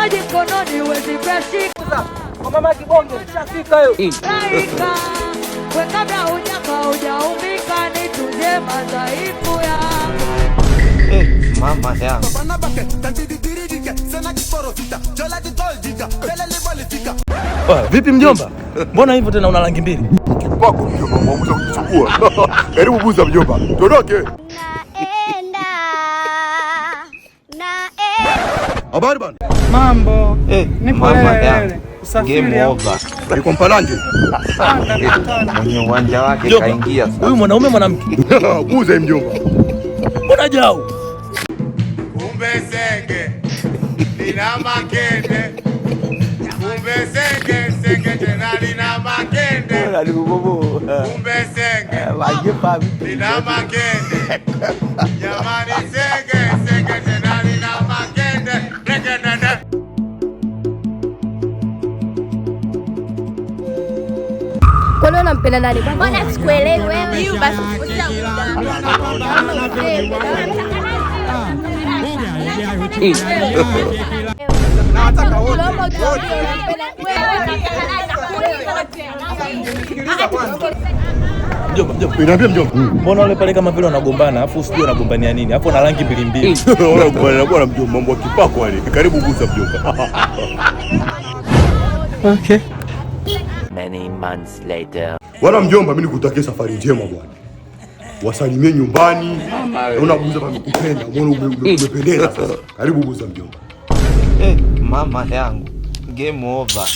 Maji mkononi huwezi kuyashika. Kwa mama kibonge ushafika hiyo. Laika, we kabla hujafa hujaumbika, nitunze madhaifu yako. Eh, mama yangu. Vipi mjomba? Mbona hivyo tena una rangi mbili? Kipako mjomba, mwabuza kujichukua. Karibu buza mjomba. Tuondoke. Naenda naenda. Habari bana. Mambo. Eh, Nipo mama lele yangu. lele. Usafiri Game au? over. Niko Mpalange. Mwenye uwanja wake Mjomba, kaingia sasa. huyu mwanaume mwanamke? Buza mjomba. Mbona jau? Kumbe senge lina makende, kumbe senge senge tena lina makende, kumbe senge lina makende, jamani senge senge tena lina makende, rekendende. Kwani unampenda nani? Mbona sikuelewi wewe? Basi Nawataka wote. Mjomba, mjomba. Niambie mjomba. Mbona wale pale kama vile wanagombana, afu sijui wanagombania nini? Afu na rangi mbili mbili. Ona bwana bwana mjomba, mambo ya kipako wale. Karibu buza mjomba. Okay. Many months later. Bwana mjomba, mimi nikutakia safari njema bwana. Wasalimie nyumbani. Naona buza pamekupenda. Umeona umependeza sasa. Karibu buza mjomba. Eh, mama yangu. Game over.